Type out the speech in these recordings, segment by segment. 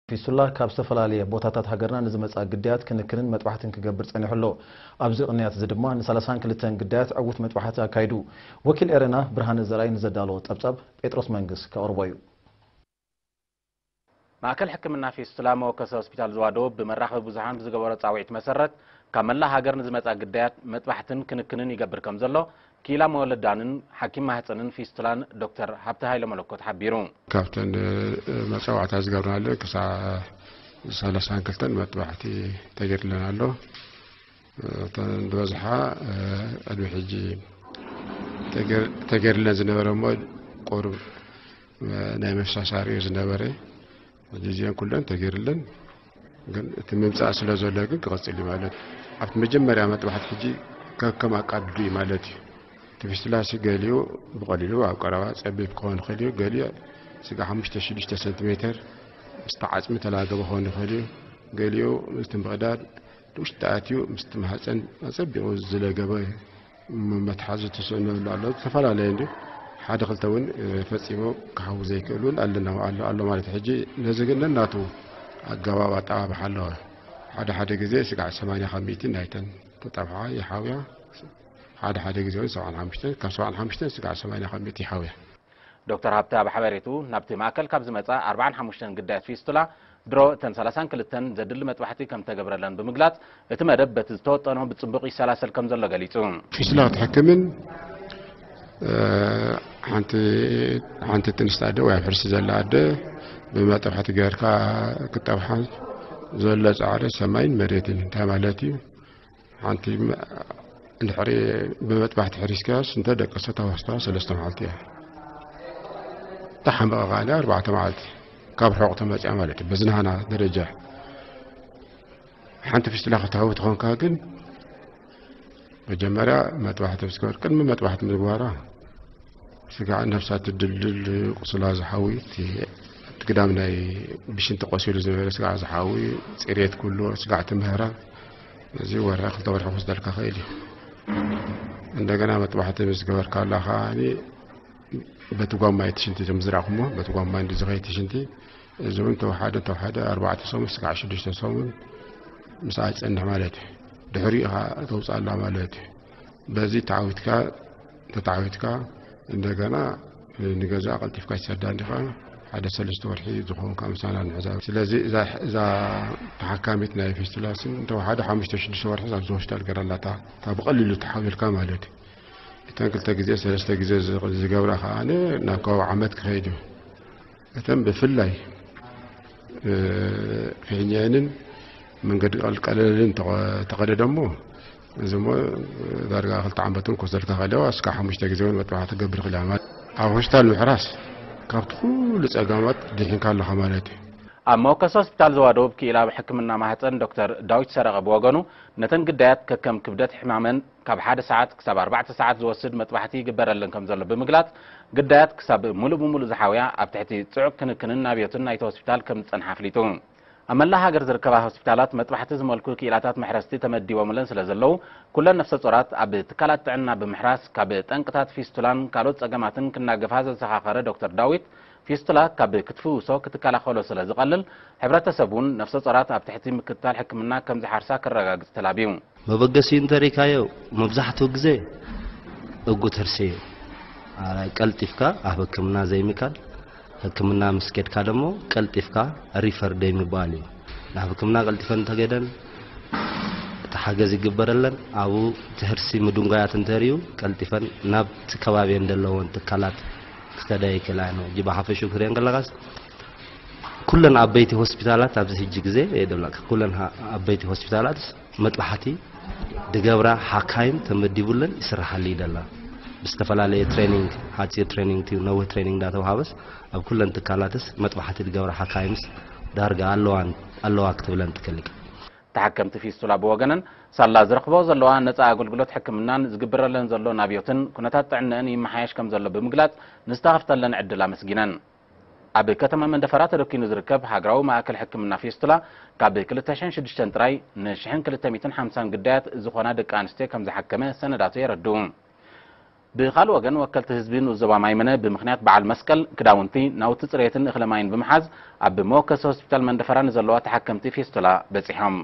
ፊስቱላ ካብ ዝተፈላለየ ቦታታት ሃገርና ንዝመጻ ግዳያት ክንክንን መጥባሕትን ክገብር ጸኒሑ ኣሎ። ኣብዚ ቅንያት እዚ ድማ ን32 ግዳያት ዕዉት መጥባሕቲ ኣካይዱ። ወኪል ኤረና ብርሃነ ዘርኣይ ንዘዳለዎ ጸብጻብ ጴጥሮስ መንግስ ከቕርቦ እዩ። ማእከል ሕክምና ፊስቱላ መወከሲ ሆስፒታል ዝዋደው ብመራኸቢ ብዙሃን ብዝገበሮ ጻውዒት መሰረት ካብ መላእ ሃገር ንዝመጻ ግዳያት መጥባሕትን ክንክንን ይገብር ከም ዘሎ ክኢላ መወለዳንን ሓኪም ማህጸንን ፊስቱላን ዶክተር ሃብተ ሃይለ መለኮት ሓቢሩ። ካብተን መጻዋዕታ ዝገብርናለን ክሳብ ሰላሳን ክልተን መጥባሕቲ ተገይርለን ኣሎ። እተን ዝበዝሓ ቅድሚ ሕጂ ተገይርለን ዝነበረ እሞ ቁሩብ ናይ መሳሳሪ እዩ ዝነበረ። ሕጂ እዚአን ኩለን ተገይርለን ግን እቲ ምምፃእ ስለ ዘሎ ግን ክቐፅል እዩ ማለት እዩ። ኣብቲ መጀመርያ መጥባሕቲ ሕጂ ከከም ኣቃድዱ እዩ ማለት እዩ። እቲ ፊስቱላሲ ገሊኡ ብቐሊሉ ኣብ ቀረባ ፀቢብ ክኸውን ይኽእል እዩ። ገሊኡ ስጋ ሓሙሽተ ሽዱሽተ ሰንቲሜተር ምስቲ ዓፅሚ ተላገበ ክኸውን ይኽእል እዩ። ገሊኡ ምስቲ ምቕዳድ ውሽጢ ኣትዩ ምስቲ ማህፀን ኣፀቢቑ ዝለገበ መትሓዚ ተስዕነሉ ኣሎ። ዝተፈላለየ እንዲ ሓደ ክልተ እውን ፈፂሙ ክሓዊ ዘይክእል እውን ኣለና ኣሎ ኣሎ ማለት እዩ። ሕጂ ነዚ ግን ነናቱ ኣገባብ ኣጠባብሓ ኣለዎ። ሓደ ሓደ ግዜ ስጋዕ ሰማንያ ካብ ሚእቲ ናይተን ተጠብሓ ይሓውያ። ሓደ ሓደ ግዜ እውን ሰብዓን ሓሙሽተን ካብ ሰብዓን ሓሙሽተን ስጋዕ ሰማንያ ካብ ሚእቲ ይሓውያ። ዶክተር ሃብተ ኣብ ሓበሬቱ ናብቲ ማእከል ካብ ዝመጻ ኣርባዓን ሓሙሽተን ግዳያት ፊስቱላ ድሮ እተን ሰላሳን ክልተን ዘድሊ መጥባሕቲ ከም ተገብረለን ብምግላጽ እቲ መደብ በቲ ዝተወጠኖ ብጽቡቕ ይሰላሰል ከም ዘሎ ገሊጹ። ፊስቱላ ክትሕክምን ሓንቲ ሓንቲ ጥንስቲ ኣደ ወይ ኣብ ሕርሲ ዘላ ኣደ ብመጥባሕቲ ገርካ ክጠብሓ ዘሎ ጻዕሪ ሰማይን መሬትን እንታይ ማለት እዩ? ሓንቲ እንድሕሪ ብመጥባሕቲ ሕሪስካስ እንተ ደቀሰት ኣብ ሆስፒታል ሰለስተ መዓልቲ እያ። ተሓመቐ ካለ ኣርባዕተ መዓልቲ ካብ ርሑቕ ተመፅያ ማለት እዩ። በዚ ናህና ደረጃ ሓንቲ ፊስቱላ ክትሃዊ ትኾንካ ግን መጀመርያ መጥባሕቲ ምስ ገበር ቅድሚ መጥባሕቲ ምግባራ ስጋዕ ነብሳ ትድልድል ቁስላ ዝሓዊ እቲ ግዳም ናይ ብሽንቲ ቆሲሉ ዝነበረ ስጋዕ ዝሓዊ ፅሬት ኩሉ ስጋዕ ትምህራ እዚ ወርሒ ክልተ ወርሒ ክወስደልካ ኽእል እዩ። እንደገና መጥባሕቲ ምስ ገበርካ ኣላ ከዓኒ በቲ ጓማ እቲ ሽንቲ እዞም ዝረእኹሞ በቲ ጓማ እንዲ ዝኸይቲ ሽንቲ እዚ እውን ተወሓደ ተወሓደ ኣርባዕተ ሰሙን ስጋዕ ሽዱሽተ ሰሙን ምስኣ ይፀንሕ ማለት እዩ። ድሕሪኡ ኢኻ ተውፅኣላ ማለት እዩ። በዚ ተዓዊትካ ተተዓዊትካ እንደገና ንገዛ ቀልጢፍካ ይሰዳ እንዲኻ ሓደ ሰለስተ ወርሒ ዝኸውን ካብ ምሳና ንሕዛ ስለዚ እዛ ተሓካሚት ናይ ፊስቱላ ስን እንተወሓደ ሓሙሽተ ሽዱሽተ ወርሒ ኣብዚ ሆስፒታል ገይራ ኣላታ እታ ብቐሊሉ ተሓዊልካ ማለት እዩ። እተን ክልተ ግዜ ሰለስተ ግዜ ዝገብራ ከዓ ናብ ከባቢ ዓመት ክኸይድ እዩ። እተን ብፍላይ ፍሕኛንን መንገዲ ቀልቀለልን ተቐደደ እሞ እዚ እሞ ዳርጋ ክልተ ዓመት እውን ክወስደልካ ክእል እዋ እስካ ሓሙሽተ ግዜ እውን መጥባሕቲ ክገብር ይኽእል እያ ማለት ኣብ ሆስፒታል ምሕራስ ካብቲ ኩሉ ፀገማት ድሒንካ ኣለኻ ማለት እዩ። ኣብ መወከሲ ሆስፒታል ዘዋደውብ ክኢላ ሕክምና ማህፀን ዶክተር ዳዊት ሰረቐ ብወገኑ ነተን ግዳያት ከከም ክብደት ሕማመን ካብ ሓደ ሰዓት ክሳብ ኣርባዕተ ሰዓት ዝወስድ መጥባሕቲ ይግበረለን ከም ዘሎ ብምግላፅ ግዳያት ክሳብ ሙሉእ ብሙሉእ ዝሓውያ ኣብ ትሕቲ ፅዑቅ ክንክንን ናብዮትን ናይቲ ሆስፒታል ከም ዝፀንሓ ኣፍሊጡ። ኣብ መላእ ሃገር ዝርከባ ሆስፒታላት መጥባሕቲ ዝመልኩ ክኢላታት መሕረስቲ ተመዲቦምለን ስለ ዘለዉ ኩለን ነፍሰ ጾራት ኣብ ትካላት ጥዕና ብምሕራስ ካብ ጠንቅታት ፊስቱላን ካልኦት ጸገማትን ክናገፋ ዘዘኻኸረ ዶክተር ዳዊት ፊስቱላ ካብ ክትፍውሶ ክትከላኸሎ ስለ ዝቐልል ሕብረተሰብ እውን ነፍሰ ጾራት ኣብ ትሕቲ ምክትታል ሕክምና ከም ዝሓርሳ ከረጋግጽ ተላብዩ። መበገሲኡ እንተሪእካዮ መብዛሕትኡ ግዜ እጉት ህርሲ እዩ። ኣራይ ቀልጢፍካ ኣብ ህክምና ዘይምካድ ህክምና ምስ ከድካ ደሞ ቀልጢፍካ ሪፈር ደይ ምባል እዩ። ናብ ህክምና ቀልጢፈን እንተገደን እቲ ሓገዝ ይግበረለን ኣብኡ እቲ ህርሲ ምድንጓያት እንተርእዩ ቀልጢፈን ናብቲ ከባቢየን ዘለወን ትካላት ክኸዳ ይክእላ እየን። ሕጂ ብሓፈሽኡ ክትሪኦ እንከለኻስ ኩለን ዓበይቲ ሆስፒታላት ኣብዚ ሕጂ ግዜ የደብላ ኩለን ዓበይቲ ሆስፒታላት መጥባሕቲ ድገብራ ሓካይም ተመዲቡለን ይስራሓሉ ይደላ ብዝተፈላለየ ትሬኒንግ ሓፂር ትሬኒንግ ቲ ነዊህ ትሬኒንግ እንዳተውሃበስ ኣብ ኩለን ትካላትስ መጥባሕቲ ድገብራ ሓካይምስ ዳርጋ ኣለዋን ኣለዋ ክትብለን ትክልካ። ተሓከምቲ ፊስቱላ ብወገነን ሳላ ዝረኽቦ ዘለዋ ነፃ ኣገልግሎት ሕክምናን ዝግብረለን ዘሎ ናብዮትን ኩነታት ጥዕነአን ይመሓየሽ ከም ዘሎ ብምግላፅ ንዝተኸፍተለን ዕድል ኣመስጊነን። ኣብ ከተማ መንደፈራ ተደኪኑ ዝርከብ ሃገራዊ ማእከል ሕክምና ፌስቱላ ካብ ክልተ ሽሕን ሽዱሽተን ጥራይ ን ሽሕን ክልተ ሚእትን ሓምሳን ግዳያት ዝኾና ደቂ ኣንስትዮ ከም ዝሓከመ ሰነዳቱ የረድኡ። ብኻልእ ወገን፣ ወከልቲ ህዝቢ ንኡስ ዞባ ማይመነ ብምኽንያት በዓል መስቀል ክዳውንቲ፣ ናውቲ ጽሬትን እኽለ ማይን ብምሓዝ ኣብ መወከሲ ሆስፒታል መንደፈራ ንዘለዋ ተሓከምቲ ፌስቶላ በጺሖም።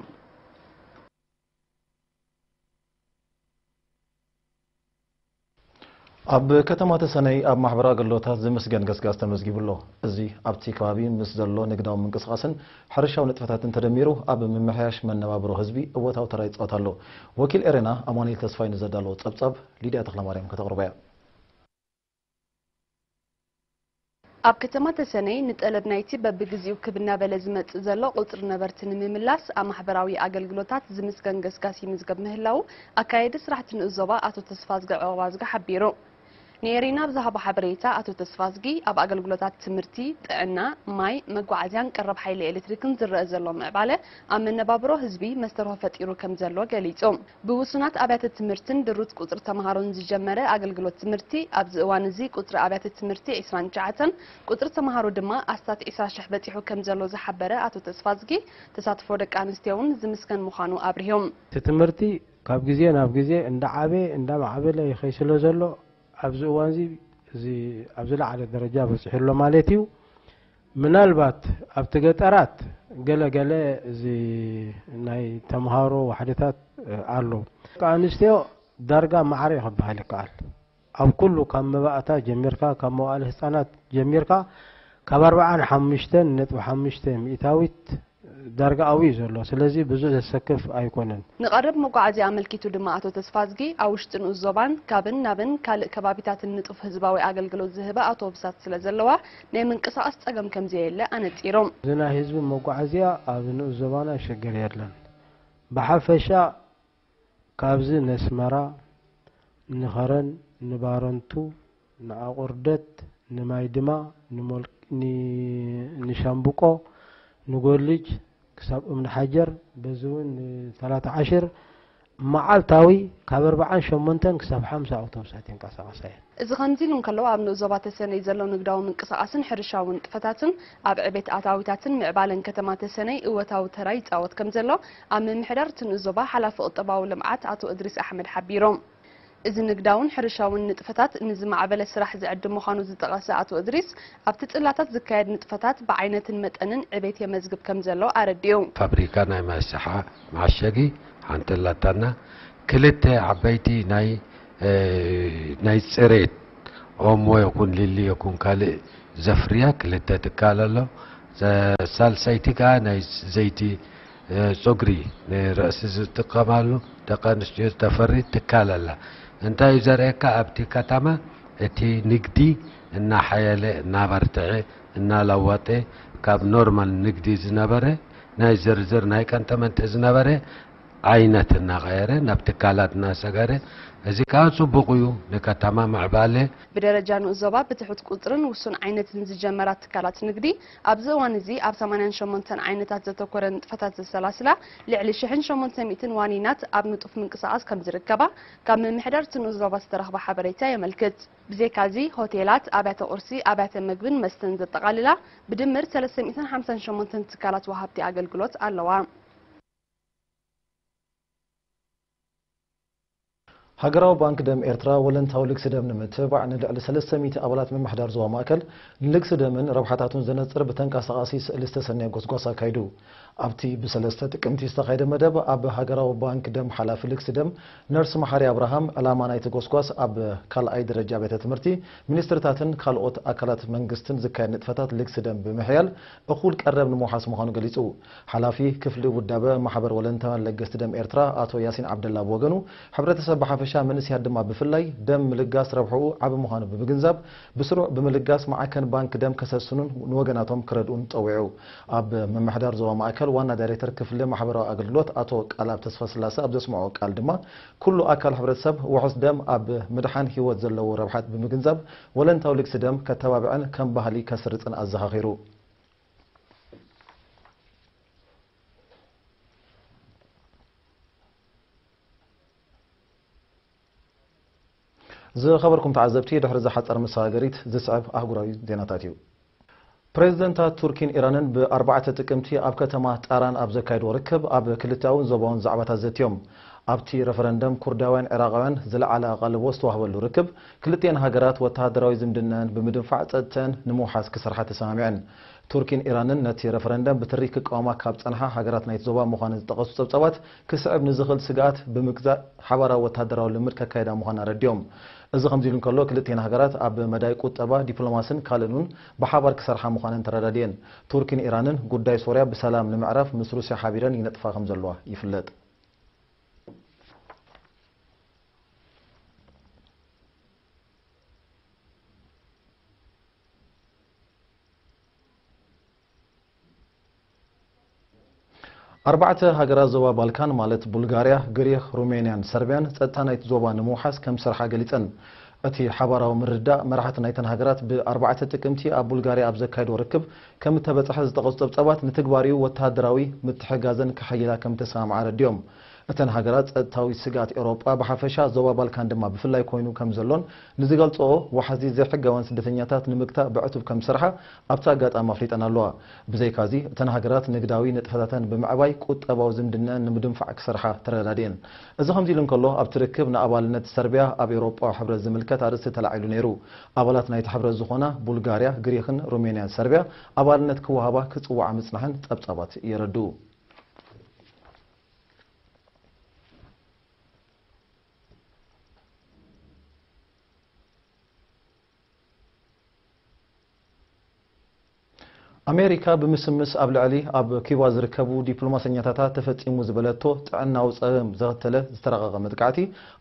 ኣብ ከተማ ተሰነይ ኣብ ማሕበራዊ ኣገልግሎታት ዝምስገን ገስጋስ ተመዝጊቡ ኣሎ። እዚ ኣብቲ ከባቢ ምስ ዘሎ ንግዳዊ ምንቅስቓስን ሕርሻዊ ንጥፈታትን ተደሚሩ ኣብ ምምሕያሽ መነባብሮ ህዝቢ እወታዊ ተራ ይጻወት ኣሎ። ወኪል ኤሬና ኣማኑኤል ተስፋይ ንዘዳለዎ ጸብጻብ ሊድያ ተኽለማርያም ከተቕርቦ እያ። ኣብ ከተማ ተሰነይ ንጠለብ ናይቲ በብግዜኡ ክብ እናበለ ዝመጽእ ዘሎ ቁጽሪ ነበርቲ ንምምላስ ኣብ ማሕበራዊ ኣገልግሎታት ዝምስገን ገስጋስ ይምዝገብ ምህላዉ ኣካየዲ ስራሕቲ ንኡስ ዞባ ኣቶ ተስፋዝጊ ዑቕባዝጊ ሓቢሩ። ንኤሪና ብዝሃቦ ሓበሬታ ኣቶ ተስፋዝጊ ኣብ ኣገልግሎታት ትምህርቲ፣ ጥዕና፣ ማይ፣ መጓዓዝያን ቀረብ ሓይሊ ኤሌክትሪክን ዝረኣ ዘሎ ምዕባለ ኣብ መነባብሮ ህዝቢ መስተርሆ ፈጢሩ ከም ዘሎ ገሊጹ። ብውሱናት ኣብያተ ትምህርትን ድሩት ቁጽሪ ተምሃሮን ዝጀመረ ኣገልግሎት ትምህርቲ፣ ኣብዚ እዋን እዚ ቁጽሪ ኣብያተ ትምህርቲ ዕስራን ትሽዓተን፣ ቁጽሪ ተምሃሮ ድማ ኣስታት ዕስራ ሽሕ በጺሑ ከም ዘሎ ዝሓበረ ኣቶ ተስፋዝጊ፣ ተሳትፎ ደቂ ኣንስትዮ እውን ዝምስገን ምዃኑ ኣብሪሁ። እቲ ትምህርቲ ካብ ግዜ ናብ ግዜ እንዳዓበየ እንዳማዕበለ ይኸይ ስለ ዘሎ ኣብዚ እዋን እዚ እዚ ኣብ ዝለዓለ ደረጃ በጺሑ ኣሎ ማለት እዩ። ምናልባት ኣብቲ ገጠራት ገለ ገለ እዚ ናይ ተምሃሮ ዋሕድታት ኣሎ። ደቂ ኣንስትዮ ዳርጋ ማዕረ እዩ ክበሃል ይከኣል። ኣብ ኩሉ ካብ መባእታ ጀሚርካ ካብ መዋእለ ህፃናት ጀሚርካ ካብ ኣርብዓን ሓሙሽተን ነጥቢ ሓሙሽተ ሚእታዊት ዳርጋ ኣብኡ እዩ ዘሎ። ስለዚ ብዙሕ ዘሰክፍ ኣይኮነን። ንቐረብ መጓዓዝያ ኣመልኪቱ ድማ ኣቶ ተስፋዝጊ፣ ኣብ ውሽጢ ንኡስ ዞባን ካብን ናብን ካልእ ከባቢታትን ንጡፍ ህዝባዊ ኣገልግሎት ዝህባ ኣውቶቡሳት ስለ ዘለዋ ናይ ምንቅስቓስ ጸገም ከም ዘየለ ኣነጺሩ። እዚ ናይ ህዝቢ መጓዓዝያ ኣብ ንኡስ ዞባና ሽግር የለን። ብሓፈሻ ካብዚ ነስመራ፣ ንኸረን፣ ንባረንቱ፣ ንኣቑርደት፣ ንማይድማ፣ ንሞል፣ ኒ፣ ንሻምብቆ፣ ንጎልጅ፣ ክሳብ እምኒ ሓጀር፣ በዚ እውን ንታላታ ዓሽር፣ መዓልታዊ ካብ ኣርብዓን ሸሞንተን ክሳብ ሓምሳ ኣውቶቡሳት የንቀሳቐሳ እየን። እዚ ከምዚ ኢሉ እንከሎ፣ ኣብ ንኡስ ዞባ ተሰነይ ዘሎ ንግዳዊ ምንቅስቓስን ሕርሻዊ ንጥፈታትን ኣብ ዕቤት ኣታዊታትን ምዕባለን ከተማ ተሰነይ እወታዊ ተራ ይጻወት ከም ዘሎ ኣብ ምምሕዳር እቲ ንኡስ ዞባ ሓላፊ ቁጠባዊ ልምዓት ኣቶ እድሪስ ኣሕመድ ሓቢሮም። እዚ ንግዳውን ሕርሻውን ንጥፈታት ንዝማዕበለ ስራሕ ዝዕድም ምዃኑ ዝጠቐሰ ኣቶ እድሪስ፣ ኣብቲ ጽላታት ዝካየድ ንጥፈታት ብዓይነትን መጠንን ዕቤት የመዝግብ ከም ዘሎ ኣረዲኡ። ፋብሪካ ናይ መስሓ መዓሸጊ ሓንቲ ኣላታና፣ ክልተ ዓበይቲ ናይ ናይ ጽሬት ኦሞ ይኹን ሊሊ ይኹን ካልእ ዘፍርያ ክልተ ትካል ኣሎ። ሳልሰይቲ ከኣ ናይ ዘይቲ ጸጉሪ ንርእሲ ዝጥቀማሉ ደቂ ኣንስትዮ ዝተፈሪ ትካል ኣላ። እንታይ እዩ ዘርእየካ? ኣብቲ ከተማ እቲ ንግዲ እናሓየለ እናበርትዐ እናለወጠ ካብ ኖርማል ንግዲ ዝነበረ ናይ ዝርዝር ናይ ቀንጠመንጢ ዝነበረ ዓይነት እናቐየረ ናብ ትካላት እናሰገረ፣ እዚ ከኣ ጽቡቕ እዩ ንከተማ ምዕባለ። ብደረጃ ንኡስ ዞባ ብትሑት ቁጽርን ውሱን ዓይነትን ዝጀመራ ትካላት ንግዲ ኣብዚ እዋን እዚ ኣብ ሰማንያን ሸሞንተን ዓይነታት ዘተኮረ ንጥፈታት ዘሰላስላ ልዕሊ ሽሕን ሸሞንተ ሚእትን ዋኒናት ኣብ ንጡፍ ምንቅስቓስ ከም ዝርከባ ካብ ምምሕዳር እቲ ንኡስ ዞባ ዝተረኽበ ሓበሬታ የመልክት። ብዘይካዚ ሆቴላት፣ ኣብያተ ቁርሲ፣ ኣብያተ መግብን መስተን ዘጠቓልላ ብድምር ሰለስተ ሚእትን ሓምሳን ሸሞንተን ትካላት ወሃብቲ ኣገልግሎት ኣለዋ። ሃገራዊ ባንክ ደም ኤርትራ ወለንታዊ ልግሲ ደም ንምትብባዕ ንልዕሊ ሰለስተ ሚእቲ ኣባላት ምምሕዳር ዞባ ማእከል ንልግሲ ደምን ረብሓታቱን ዘነጽር ብተንቀሳቓሲ ስእሊ ዝተሰነየ ጎስጓስ ኣካይዱ። ኣብቲ ብሰለስተ ጥቅምቲ ዝተኻየደ መደብ ኣብ ሃገራዊ ባንክ ደም ሓላፊ ልግሲ ደም ነርስ መሓሪ ኣብርሃም ዕላማ ናይቲ ጎስጓስ ኣብ ካልኣይ ደረጃ ቤተ ትምህርቲ፣ ሚኒስትርታትን ካልኦት ኣካላት መንግስትን ዝካየድ ንጥፈታት ልግሲ ደም ብምሕያል እኹል ቀረብ ንምውሓስ ምዃኑ ገሊጹ። ሓላፊ ክፍሊ ውዳበ ማሕበር ወለንታ ለገስቲ ደም ኤርትራ ኣቶ ያሲን ዓብደላ ብወገኑ፣ ሕብረተሰብ ብሓፈሻ መንእሰያት ድማ ብፍላይ ደም ምልጋስ ረብሕኡ ዓቢ ምዃኑ ብምግንዛብ፣ ብስሩዕ ብምልጋስ ማዕከን ባንክ ደም ከሰስኑን ንወገናቶም ክረድኡን ጸዊዑ። ኣብ ምምሕዳር ዞባ ማእከል ዋና ዳይሬክተር ክፍሊ ማሕበራዊ ኣገልግሎት ኣቶ ቃልኣብ ተስፋስላሰ ኣብ ዘስምዖ ቃል ድማ፣ ኩሉ ኣካል ሕብረተሰብ ውሑስ ደም ኣብ ምድሓን ህይወት ዘለዎ ረብሓት ብምግንዛብ፣ ወለንታዊ ልግሲ ደም ከተባብዕን ከም ባህሊ ከስርጽን ኣዘኻኺሩ። ዝኸበርኩም ተዓዘብቲ፣ ድሕሪ እዛ ሓጻር መሰጋገሪት ዝስዕብ ኣህጉራዊ ዜናታት እዩ። ፕሬዝደንታት ቱርኪን ኢራንን ብኣርባዕተ ጥቅምቲ ኣብ ከተማ ጣራን ኣብ ዘካየድዎ ርክብ ኣብ ክልተኣውን ዞባውን ዛዕባታት ዘትዮም። ኣብቲ ረፈረንደም ኩርዳውያን ዒራቓውያን ዝለዓለ ኣቓልቦ ዝተዋህበሉ ርክብ፣ ክልቲኤን ሃገራት ወተሃደራዊ ዝምድናን ብምድንፋዕ ጸጥተን ንምውሓስ ክሰርሓ ተሰማሚዐን። ቱርኪን ኢራንን ነቲ ረፈረንደም ብትሪ ክቃወማ ካብ ጸንሓ ሃገራት ናይቲ ዞባ ምዃነን ዝጠቐሱ ጸብጻባት፣ ክስዕብ ንዝኽእል ስግኣት ብምግዛእ ሓባራዊ ወተሃደራዊ ልምድ ከካይዳ ምዃና ኣረዲኦም። እዚ ከምዚ ኢሉ እንከሎ፣ ክልቲኤን ሃገራት ኣብ መዳይ ቁጠባ፣ ዲፕሎማስን ካልእን እውን ብሓባር ክሰርሓ ምዃነን ተረዳዲኤን። ቱርኪን ኢራንን ጉዳይ ሶርያ ብሰላም ንምዕራፍ ምስ ሩስያ ሓቢረን ይነጥፋ ከም ዘለዋ ይፍለጥ። ኣርባዕተ ሃገራት ዞባ ባልካን ማለት ቡልጋርያ፣ ግሪኽ፣ ሩሜንያን ሰርቢያን ጸጥታ ናይቲ ዞባ ንምውሓስ ከም ዝሰርሓ ገሊጸን። እቲ ሓባራዊ ምርድዳእ መራሕቲ ናይተን ሃገራት ብ ኣርባዕተ ጥቅምቲ ኣብ ቡልጋርያ ኣብ ዘካየዶ ርክብ ከም እተበጽሐ ዝጠቐሱ ጸብጻባት፣ ንትግባሪኡ ወተሃደራዊ ምትሕጋዘን ከሐይላ ከም እተሰማምዓ ኣረዲኦም። እተን ሃገራት ጸጥታዊ ስግኣት ኤውሮጳ ብሓፈሻ፣ ዞባ ባልካን ድማ ብፍላይ ኮይኑ ከም ዘሎን ንዝገልጽኦ ዋሕዚ ዘይሕጋውያን ስደተኛታት ንምግታእ ብዕቱብ ከም ዝሰርሓ ኣብቲ ኣጋጣሚ ኣፍሊጠን ኣለዋ። ብዘይካዚ፣ እተን ሃገራት ንግዳዊ ንጥፈታተን ብምዕባይ ቁጠባዊ ዝምድናን ንምድንፋዕ ክሰርሓ ተረዳዲኤን። እዚ ከምዚ ኢሉ እንከሎ፣ ኣብቲ ርክብ ንኣባልነት ሰርቢያ ኣብ ኤውሮጳዊ ሕብረት ዝምልከት ኣርእስቲ ተላዒሉ ነይሩ። ኣባላት ናይቲ ሕብረት ዝኾና ቡልጋርያ፣ ግሪኽን ሩሜንያን ሰርቢያ ኣባልነት ክወሃባ ክጽውዓ ምጽንሐን ጸብጻባት የረድኡ። ኣሜሪካ ብምስምስ ኣብ ልዕሊ ኣብ ኪባ ዝርከቡ ዲፕሎማሰኛታታ ተፈጺሙ ዝበለቶ ጥዕናዊ ጸገም ዘኸተለ ዝተራቐቐ መጥቃዕቲ፣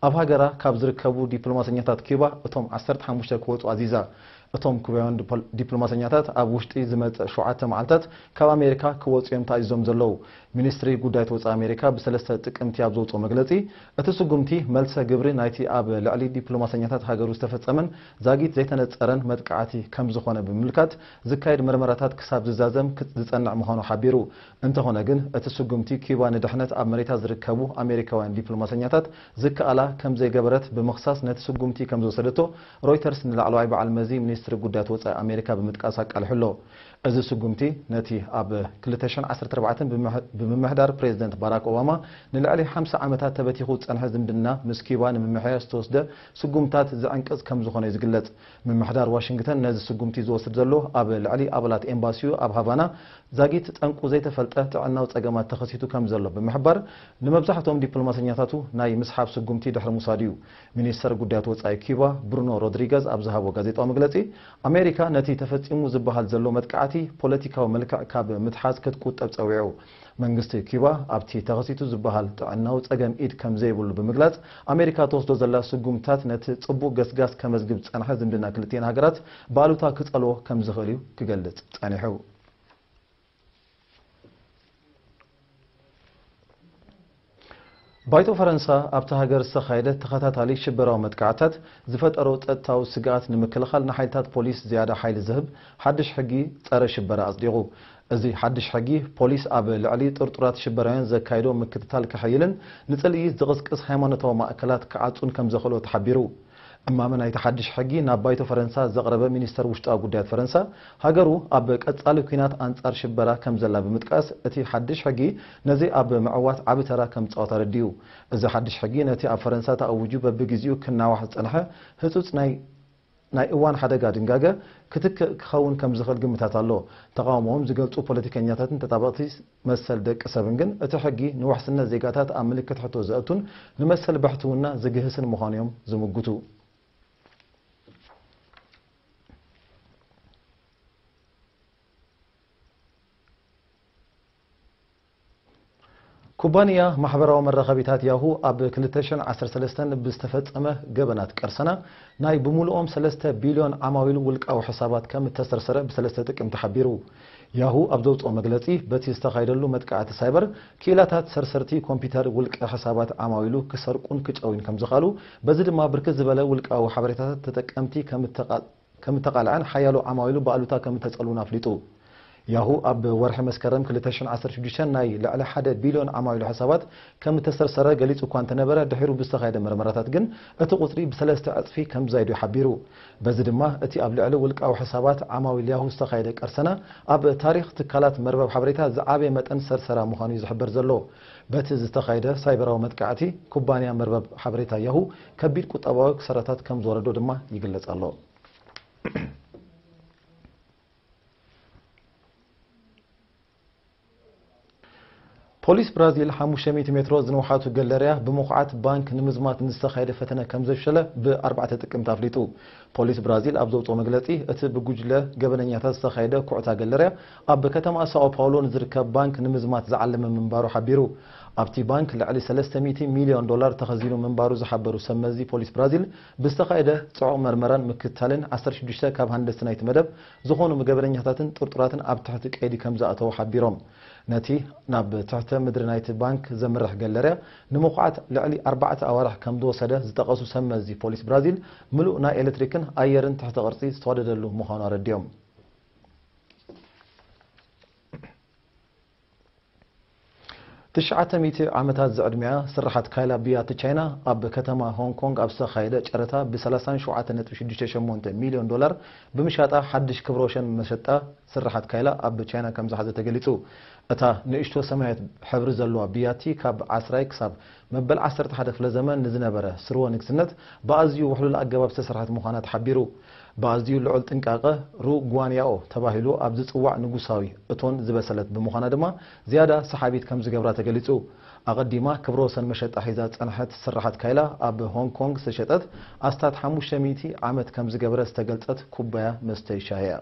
ኣብ ሃገራ ካብ ዝርከቡ ዲፕሎማሰኛታት ኪባ እቶም ዓሰርተ ሓሙሽተ ክወጹ ኣዚዛ። እቶም ኩባውያን ዲፕል-፣ ዲፕሎማሰኛታት ኣብ ውሽጢ ዝመጽእ ሸውዓተ መዓልታት ካብ ኣሜሪካ ክወጹ እዮም ተኣዚዞም ዘለዉ። ሚኒስትሪ ጉዳያት ወጻኢ ኣሜሪካ ብሰለስተ ጥቅምቲ ኣብ ዘውጽኦ መግለጺ፣ እቲ ስጉምቲ መልሰ ግብሪ ናይቲ ኣብ ልዕሊ ዲፕሎማሰኛታት ሃገሩ ዝተፈጸመን ዛጊት ዘይተነጸረን መጥቃዕቲ ከም ዝኾነ ብምምልካት፣ ዝካየድ መርመራታት ክሳብ ዝዛዘም ክጽ-፣ ዝጸንዕ ምዃኑ ሓቢሩ። እንተኾነ ግን፣ እቲ ስጉምቲ ኪባ ንድሕነት ኣብ መሬታ ዝርከቡ ኣሜሪካውያን ዲፕሎማሰኛታት ዝከኣላ ከም ዘይገበረት ብምኽሳስ፣ ነቲ ስጉምቲ ከም ዝወሰደቶ ሮይተርስ ንላዕለዋይ በዓል መዚ ሚኒስትሪ ጉዳያት ወጻኢ ኣሜሪካ ብምጥቃስ ኣቃሊሑ ኣሎ። እዚ ስጉምቲ፣ ነቲ ኣብ ክልተ ሽሕን ዓሰርተ ኣርባዕተን ብምሕ-፣ ብምምሕዳር ፕሬዚደንት ባራክ ኦባማ ንልዕሊ ሓምሳ ዓመታት ተበቲኹ ዝጸንሐ ዝምድና ምስ ኪባ ንምምሕያሽ ዝተወስደ ስጉምታት ዝዕንቅጽ ከም ዝኾነ እዩ ዝግለጽ። ምምሕዳር ዋሽንግተን ነዚ ስጉምቲ ዝወስድ ዘሎ፣ ኣብ ልዕሊ ኣባላት ኤምባሲኡ ኣብ ሃቫና ዛጊት ጠንቁ ዘይተፈልጠ ጥዕናዊ ጸገማት ተኸሲቱ ከም ዘሎ ብምሕባር፣ ንመብዛሕትኦም ዲፕሎማሰኛታቱ ናይ ምስሓብ ስጉምቲ ድሕሪ ምውሳዱ እዩ። ሚኒስተር ጉዳያት ወጻኢ ኪባ ብሩኖ ሮድሪገዝ ኣብ ዝሃቦ ጋዜጣዊ መግለጺ፣ ኣሜሪካ ነቲ ተፈጺሙ ዝበሃል ዘሎ መጥቃዕቲ ፖለቲካዊ መልክዕ ካብ ምትሓዝ ክትቁጠብ ጸዊዑ። መንግስቲ ኪባ ኣብቲ ተኸሲቱ ዝበሃል ጥዕናዊ ጸገም ኢድ ከም ዘይብሉ ብምግላጽ፣ ኣሜሪካ ትወስዶ ዘላ ስጉምትታት ነቲ ጽቡቕ ገስጋስ ከመዝግብ ዝጸንሐ ዝምድና ክልቲኤን ሃገራት ብኣሉታ ክጸልዎ ከም ዝኽእል እዩ ክገልጽ ጸኒሑ። ባይቶ ፈረንሳ ኣብታ ሃገር ዝተኻየደ ተኸታታሊ ሽበራዊ መጥቃዕታት ዝፈጠሮ ጸጥታዊ ስግኣት ንምክልኻል ንሓይልታት ፖሊስ ዝያዳ ሓይሊ ዝህብ ሓድሽ ሕጊ ጸረ ሽበራ ኣጽዲቑ። እዚ ሓድሽ ሕጊ፣ ፖሊስ ኣብ ልዕሊ ጥርጡራት ሽበራውያን ዘካይዶ ምክትታል ከሐይልን ንጽልኢ ዝቕስቅስ ሃይማኖታዊ ማእከላት ክዓጹን ከም ዘኽእሎ ተሓቢሩ። እማመ ናይቲ ሓድሽ ሕጊ ናብ ባይቶ ፈረንሳ ዘቕረበ ሚኒስተር ውሽጣዊ ጉዳያት ፈረንሳ፣ ሃገሩ ኣብ ቀጻሊ ኲናት ኣንጻር ሽበራ ከም ዘላ ብምጥቃስ፣ እቲ ሓድሽ ሕጊ ነዚ ኣብ ምዕዋት ዓቢ ተራ ከም ዝጻወት ኣረዲኡ። እዚ ሓድሽ ሕጊ ነቲ ኣብ ፈረንሳ ተኣዊጁ በብግዜኡ ክናዋሕ ዝጸንሐ ህጹጽ ናይ ናይ እዋን ሓደጋ ድንጋገ ክትክእ ክኸውን ከም ዝኽእል ግምታት ኣሎ። ተቓውሞኦም ዝገልጹ ፖለቲከኛታትን ተጣበቕቲ መሰል ደቂ ሰብን ግን፣ እቲ ሕጊ ንውሕስነት ዜጋታት ኣብ ምልክት ሕቶ ዘእቱን ንመሰል ብሕትውና ዝግህስን ምዃኑ እዮም ዝምጉቱ። ኩባንያ ማሕበራዊ መራኸቢታት ያሁ ኣብ ክልተ ሽሕን ዓሰርተ ሰለስተን ብዝተፈጸመ ገበናት ቀርሰና ናይ ብምሉኦም ሰለስተ ቢልዮን ዓማዊሉ ውልቃዊ ሕሳባት ከም እተሰርሰረ ብሰለስተ ጥቅምቲ ሓቢሩ። ያሁ ኣብ ዘውጽኦ መግለጺ፣ በቲ ዝተኻየደሉ መጥቃዕቲ ሳይበር፣ ክኢላታት ሰርሰርቲ ኮምፒውተር ውልቀ ሕሳባት ዓማዊሉ ክሰርቁን ክጨውዩን ከም ዝኽኣሉ፣ በዚ ድማ ብርክት ዝበለ ውልቃዊ ሓበሬታታት ተጠቀምቲ ከም እተቓ-፣ ከም እተቓልዐን ሓያሎ ዓማዊሉ ብኣሉታ ከም እተጸልዉን ኣፍሊጡ። ያሁ ኣብ ወርሒ መስከረም ክልተ ሽሕን ዓሰርተ ሽዱሽተን ናይ ልዕሊ ሓደ ቢልዮን ዓማዊሉ ሕሳባት ከም እተሰርሰረ ገሊጹ እኳ እንተነበረ፣ ድሒሩ ብዝተኻየደ መርመራታት ግን እቲ ቁጽሪ ብሰለስተ ዕጽፊ ከም ዝዛይዱ ሓቢሩ። በዚ ድማ እቲ ኣብ ልዕሊ ውልቃዊ ሕሳባት ዓማዊል ያሁ ዝተኻየደ ቀርሰና ኣብ ታሪኽ ትካላት መርበብ ሓበሬታ ዝዓበየ መጠን ሰርሰራ ምዃኑ እዩ ዝሕበር ዘሎ። በቲ ዝተኻየደ ሳይበራዊ መጥቃዕቲ፣ ኩባንያ መርበብ ሓበሬታ ያሁ ከቢድ ቁጠባዊ ክሳራታት ከም ዝወረዶ ድማ ይግለጽ ኣሎ። ፖሊስ ብራዚል ሓሙሽተ ሚእቲ ሜትሮ ዝንውሓቱ ገለርያ ብምኹዓት ባንክ ንምዝማት ንዝተኻየደ ፈተነ ከም ዘፍሸለ ብኣርባዕተ ጥቅምቲ ኣፍሊጡ። ፖሊስ ብራዚል ኣብ ዘውፅኦ መግለፂ፣ እቲ ብጉጅለ ገበነኛታት ዝተኻየደ ኩዕታ ገለርያ ኣብ ከተማ ሳኦ ፓውሎ ንዝርከብ ባንክ ንምዝማት ዝዓለመ ምንባሩ ሓቢሩ። ኣብቲ ባንክ ልዕሊ ሰለስተ ሚእቲ ሚልዮን ዶላር ተኸዚኑ ምንባሩ ዝሓበሩ ሰብ መዚ ፖሊስ ብራዚል፣ ብዝተኻየደ ጽዑቕ መርመራን ምክትታልን ዓሰርተ ሽዱሽተ ካብ ሃንደስቲ ናይቲ መደብ ዝኾኑ ገበነኛታትን ጥርጡራትን ኣብ ትሕቲ ቀይዲ ከም ዝኣተዉ ሓቢሮም። ነቲ ናብ ትሕተ ምድሪ ናይቲ ባንክ ዘምርሕ ገለርያ ንምኹዓት ልዕሊ ኣርባዕተ ኣዋርሕ ከም ዝወሰደ ዝጠቐሱ ሰብ መዚ ፖሊስ ብራዚል፣ ምሉእ ናይ ኤሌክትሪክን ኣየርን ትሕተ ቅርጺ ዝተዋደደሉ ምዃኑ ኣረዲኦም። ትሽዓተ ሚእቲ ዓመታት ዝዕድሚኣ ስርሓት ካይላ ብያቲ ቻይና ኣብ ከተማ ሆንግ ኮንግ ኣብ ዝተኻየደ ጨረታ ብ ሰላሳ ሸውዓተ ነጥቢ ሽዱሽተ ሸሞንተ ሚልዮን ዶላር ብምሻጣ ሓድሽ ክብረ ወሰን መሸጣ ስርሓት ካይላ ኣብ ቻይና ከም ዝሓዘ ተገሊጹ። እታ ንእሽቶ ሰማያዊት ሕብሪ ዘለዋ ብያቲ ካብ ዓስራይ ክሳብ መበል ዓሰርተ ሓደ ክፍለ ዘመን ንዝነበረ ስርወ ንግስነት ብኣዝዩ ውሕሉል ኣገባብ ዝተሰርሐት ምዃና ተሓቢሩ። ብኣዝዩ ልዑል ጥንቃቐ ሩ ጓንያኦ ተባሂሉ ኣብ ዝጽዋዕ ንጉሳዊ እቶን ዝበሰለት ብምዃና ድማ ዝያዳ ሰሓቢት ከም ዝገብራ ተገሊጹ። ኣቐዲማ ክብረ ወሰን መሸጣ ሒዛ ዝጸንሐት ስርሓት ካይላ ኣብ ሆንግ ኮንግ ዝተሸጠት ኣስታት ሓሙሽተ ሚእቲ ዓመት ከም ዝገበረ ዝተገልጸት ኩባያ መስተ ሻሂ እያ።